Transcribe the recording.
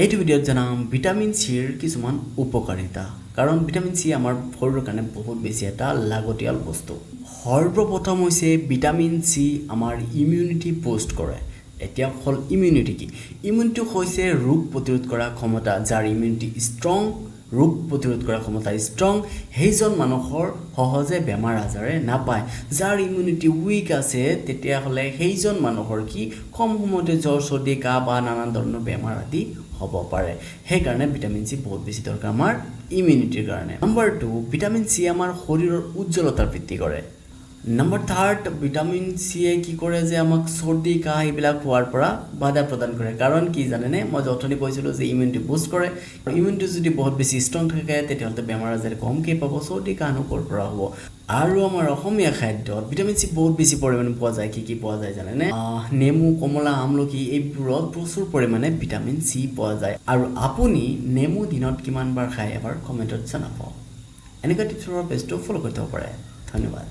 এইটো ভিডিঅ'ত জনাম ভিটামিন চিৰ কিছুমান উপকাৰিতা, কাৰণ ভিটামিন চি আমাৰ শৰীৰৰ কাৰণে বহুত বেছি এটা লাগতিয়াল বস্তু। সৰ্বপ্ৰথম হৈছে ভিটামিন চি আমাৰ ইমিউনিটি বুষ্ট কৰে। এতিয়া হ'ল ইমিউনিটি কি? ইমিউনিটি হৈছে ৰোগ প্ৰতিৰোধ কৰা ক্ষমতা। যাৰ ইমিউনিটি ষ্ট্ৰং, ৰোগ প্ৰতিৰোধ কৰা ক্ষমতা ষ্ট্ৰং, সেইজন মানুহৰ সহজে বেমাৰ আজাৰে নাপায়। যাৰ ইমিউনিটি উইক আছে, তেতিয়াহ'লে সেইজন মানুহৰ কি কম সময়তে জ্বৰ, চৰ্দি, কাহ বা নানান ধৰণৰ বেমাৰ আদি হ'ব পাৰে। সেইকাৰণে ভিটামিন চি বহুত বেছি দৰকাৰ আমাৰ ইমিউনিটিৰ কাৰণে। নম্বৰ 2, ভিটামিন চি আমাৰ শৰীৰৰ উজ্জ্বলতা বৃদ্ধি কৰে। নম্বৰ থাৰ্ড, ভিটামিন চিয়ে কি কৰে যে আমাক চৰ্দি, কাহ এইবিলাক হোৱাৰ পৰা বাধা প্ৰদান কৰে। কাৰণ কি জানেনে? মই যে অথনি কৈছিলোঁ যে ইমিউনিটি বুষ্ট কৰে। ইমিউনিটি যদি বহুত বেছি ষ্ট্ৰং থাকে, তেতিয়াহ'লে বেমাৰ আজাৰ কমকৈ পাব। চৰ্দি, কাহনো ক'ৰ পৰা হ'ব? আৰু আমাৰ অসমীয়া খাদ্যত ভিটামিন চি বহুত বেছি পৰিমাণে পোৱা যায়। কি কি পোৱা যায় জানেনে? নেমু, কমলা, আমলখি, এইবোৰত প্ৰচুৰ পৰিমাণে ভিটামিন চি পোৱা যায়। আৰু আপুনি নেমু দিনত কিমানবাৰ খায়, এবাৰ কমেণ্টত জনাব। এনেকুৱা টিপছৰ পেজটো ফ'ল' কৰি থ'ব পাৰে। ধন্যবাদ।